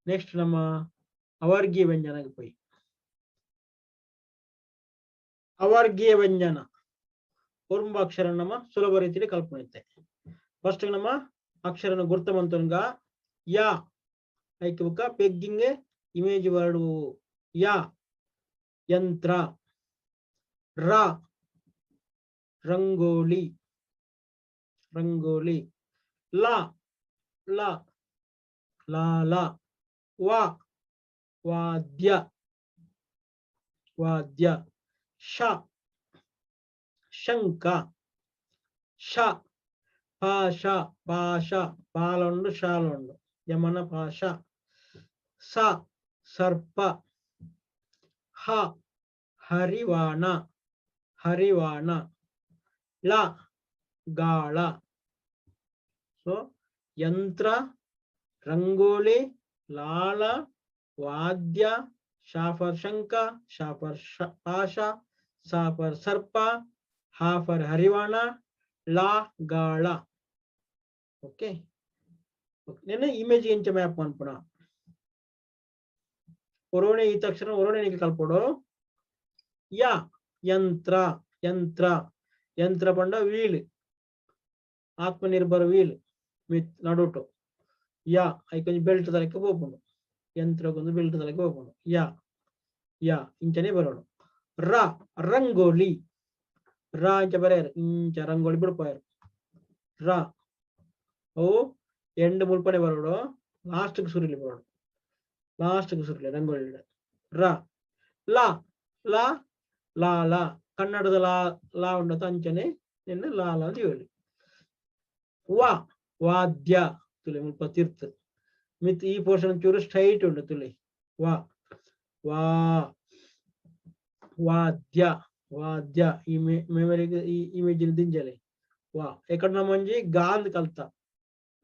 Next ನಮ್ಮ ಅವರ್ಗೀಯ ವ್ಯಂಜನಕ್ಕೆ ಪೋಯಿ. ಅವರ್ಗೀಯ ವ್ಯಂಜನ ಒರುಂಬ ಅಕ್ಷರ ನಮ್ಮ ಸುಲಭ ರೀತಿಯಲ್ಲಿ ಕಲ್ಪನೆ ಇತ್ತೆ. ಫಸ್ಟ್ ನಮ್ಮ ಅಕ್ಷರನ ಗುರ್ತ ಮಂತುನ್ಗ. ಯಾ ಐಕ್ ಬುಕ್ಕ ಪೆಗ್ಗಿಂಗ್ ಇಮೇಜ್ ವರ್ಡ್. ಯಾ, ಯಂತ್ರ. ರ, ರಂಗೋಲಿ, ರಂಗೋಲಿ. ಲ, ಲ, ಲಾಲ. ವ, ವಾದ್ಯ, ವಾದ್ಯ. ಶ, ಶಂಕ. ಶ, ಪಾಶ, ಪಾಶ. ಪಾಲೊಂಡು, ಶಾಲೊಂಡು, ಯಮನ ಪಾಶ. ಸ, ಸರ್ಪ. ಹ, ಹರಿವಾಣ, ಹರಿವಾಣ. ಳ, ಗಾಳ. ಸೊ ಯಂತ್ರ, ರಂಗೋಲಿ, ಲಾಳ, ವಾದ್ಯ, ಶ ಫಾರ್ ಶಂಕ, ಶ ಫಾರ್ ಪಾಶ, ಸ ಫಾರ್ ಸರ್ಪ, ಹ ಫಾರ್ ಹರಿವಾಣ, ಳ ಗಾಳ. ಓಕೆ, ನೆನ್ನ ಇಮೇಜ್ ಎಂಚ ಮ್ಯಾಪ್ ಮನ್ಪುಣ? ಒರೋಣೆ ಈ ತಕ್ಷಣ ಒರೋಣೆ ನಿಂಗೆ ಕಲ್ಪೊಡು. ಯ, ಯಂತ್ರ, ಯಂತ್ರ. ಯಂತ್ರ ಪಂಡ ವೀಲ್, ಆತ್ಮನಿರ್ಭರ ವೀಲ್ ಮಿತ್ ನಡುಟು. ಯ ಐಕೊಂಜಿ ಬೆಲ್ಟ್ ತಲಕ್ಕೆ ಪೋಪುಂಡು. ಯಂತ್ರಕ್ಕೊಂದು ಬೆಲ್ಟ್ ತಲಕ್ಕೆ ಪೋಪುಂಡು. ಯ, ಯ ಇಂಚನೆ ಬರೋಡು. ರ, ರಂಗೋಲಿ. ರ ಇಂಚ ಬರೆಯರು, ಇಂಚ ರಂಗೋಲಿ ಬಿಡ್ಪಾಯರು. ರ ಅವು ಎಂಡ್ ಮುಲ್ಪನೆ ಬರೋಡು, ಲಾಸ್ಟ್ ಸುರಿಲಿ ಬರೋಡು, ಲಾಸ್ಟ್ ಸುರಿಲಿ ರಂಗೋಲಿ. ರ. ಲ, ಲ, ಲಾ ಲ. ಕನ್ನಡದ ಲಾ ಲಾ ಉಂಡತ ಅಂಚನೆ ನಿನ್ನ ಲಾ ಲಾ ಅಂತ ಹೇಳಿ. ವಾ, ವಾದ್ಯ. ತುಲೆ ಮುಲ್ಪ ತಿರ್ತ್ ಮಿತ್ ಈ ಪೋರ್ಷನ್ ಚೂರು ಸ್ಟ್ರೈಟ್ ಉಂಟು. ತುಲೆ ವಾ, ವಾ, ವಾದ್ಯ, ವಾದ್ಯ. ಈ ಮೆಮೊರಿಗೆ ಈ ಇಮೇಜ್ ದಿಂಜಲೆ. ವಾ ಎಕಡೆ ನಮ್ಮಂಜಿ ಗಾಂದ್ ಕಲ್ತ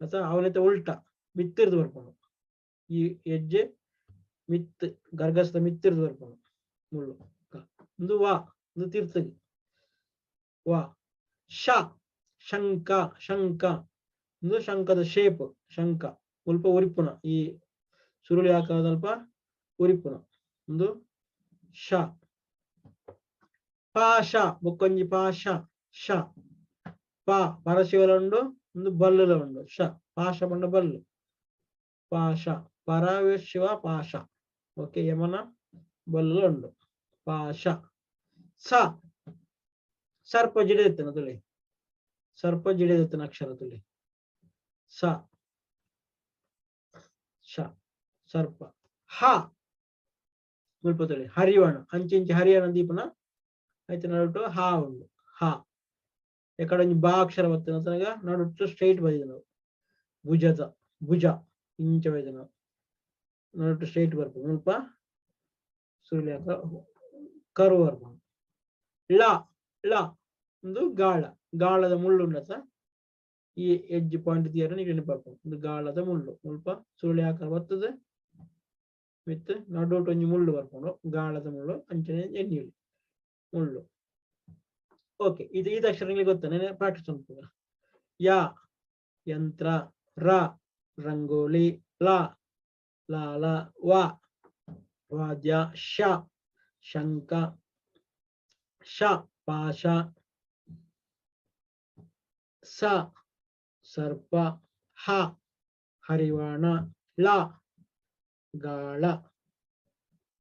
ಅತ ಅವನೈತೆ ಉಲ್ಟಾ ಮಿತ್ತಿರ್ದು ಬರ್ಪುಂಡು. ಈ ಹೆಜ್ಜೆ ಮಿತ್ ಗರ್ಗಸ್ದ ಮಿತ್ತಿರ್ದು ಬರ್ಪುಂಡು ಮುಳ್ಳು. ಒಂದು ವಾ, ಒಂದು ತೀರ್ಥಗೆ ವಾ. ಶ, ಶಂಕ, ಶಂಕ. ಒಂದು ಶಂಕದ ಶೇಪ್. ಶಂಕ ಮುಲ್ಪ ಉರಿಪುನ, ಈ ಸುರುಳಿ ಆಕಾರದಲ್ಪ ಉರಿಪುನ ಒಂದು ಶ. ಪಾಶ, ಬೊಕ್ಕೊಂಜಿ ಪಾಶ. ಶ, ಪಾ ಪರಶಿವಲ ಉಂಡು, ಒಂದು ಬಲ್ಲುಲ ಉಂಡು. ಶ, ಪಾಶ ಪಂಡ ಬಲ್ಲು. ಪಾಶ, ಪರಶಿವ ಪಾಶ. ಓಕೆ, ಯಮನ ಬಲ್ಲುಲ ಉಂಡು ಪಾಶ. ಸ, ಸರ್ಪ ಜಿಡಿದೆತ್ತನ ತುಳಿ. ಸರ್ಪ ಜಿಡಿದೆತ್ತನ ಅಕ್ಷರ ತುಳಿ. ಸ, ಶ, ಸರ್ಪ. ಹ ಮುಲ್ಪ ತುಳಿ, ಹರಿವಣ. ಅಂಚಿಂಚಿ ಹರಿಯಣ ದೀಪನ ಐತೆ. ನಡುಟು ಹ ಉಂಡು. ಹ ಎಕಡೆ ಒಂಜಿ ಬಾ ಅಕ್ಷರ ಬತ್ತಿನ ತನಗ ನಡುಟು ಸ್ಟ್ರೈಟ್ ಬೈದ ನಾವು. ಭುಜದ ಭುಜ ಇಂಚ ಬೈದ ನಾವು. ನಡುಟು ಸ್ಟ್ರೈಟ್ ಬರ್ಪು, ಮುಲ್ಪ ಸುರುಳಿ ಹಾಕ ಕರು ಬರ್ಪು. ಳ, ಳ ಒಂದು ಗಾಳ, ಗಾಳದ ಮುಳ್ಳು ಉಂಡತ. ಈ ಎಡ್ಜ್ ಪಾಯಿಂಟ್ ತೀಯರ ನೀರು ಬರ್ಪು. ಒಂದು ಗಾಳದ ಮುಳ್ಳು ಮುಲ್ಪ ಸುರುಳಿ ಆಕಾರ ಬರ್ತದೆ. ಮಿತ್ ನಡುಟು ಒಂಜಿ ಮುಳ್ಳು ಬರ್ಪುಂಡು, ಗಾಳದ ಮುಳ್ಳು. ಅಂಚನೆ ಎಣ್ಣೆ ಮುಳ್ಳು. ಓಕೆ, ಇದು ಈ ಅಕ್ಷರ ನಿಮಗೆ ಗೊತ್ತ? ನೆನೆ ಪ್ರಾಕ್ಟೀಸ್ ಮಾಡ್ಬೋದು. ಯ, ಯಂತ್ರ. ರ, ರಂಗೋಲಿ. ಲ, ಲಾಲ. ವ, ವಾದ್ಯ. ಶ, ಶಂಕ. ಶ, ಪಾಶ. ಸ, ಸರ್ಪ. ಹ, ಹರಿವಾಣ. ಳ, ಗಾಳ.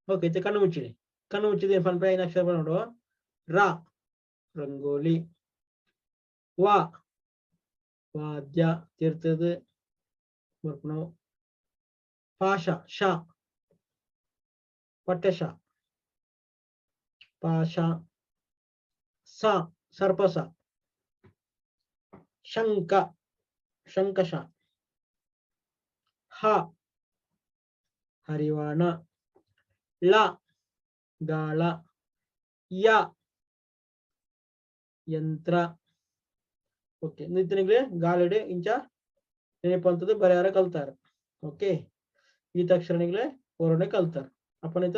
ಓಕೆ, ಇದು ಕಣ್ಣು ಮುಚ್ಚಿಡಿ. ಕಣ್ಣು ಮುಚ್ಚಿದೆ ಪನ್ಪ ಐನ ಅಕ್ಷರ ನೋಡು. ರ, ರಂಗೋಲಿ. ವ, ವಾದ್ಯ. ತೀರ್ಥದ ಬರ್ಪುಣವು. ಪಾಶ. ಶ, ಪಟ್ಟೆ ಶ, ಪಾಶ. ಸ, ಸರ್ಪಸ. ಶಂಕ, ಶಂಕಶ. ಹ, ಹರಿವಾಣ. ಳ, ಗಾಳ. ಯ, ಯಂತ್ರ. ಓಕೆ, ನಿತ್ಯನಿಗೆ ಗಾಳಿಡೆ ಇಂಚ ನೆನಪಂತದ್ದು ಬರೆಯಾರ ಕಲ್ತಾರ. ಓಕೆ, ಈ ತಕ್ಷಣಿಗೆ ಹೊರನೆ ಕಲ್ತಾರ ಅಪ್ಪನಿತ.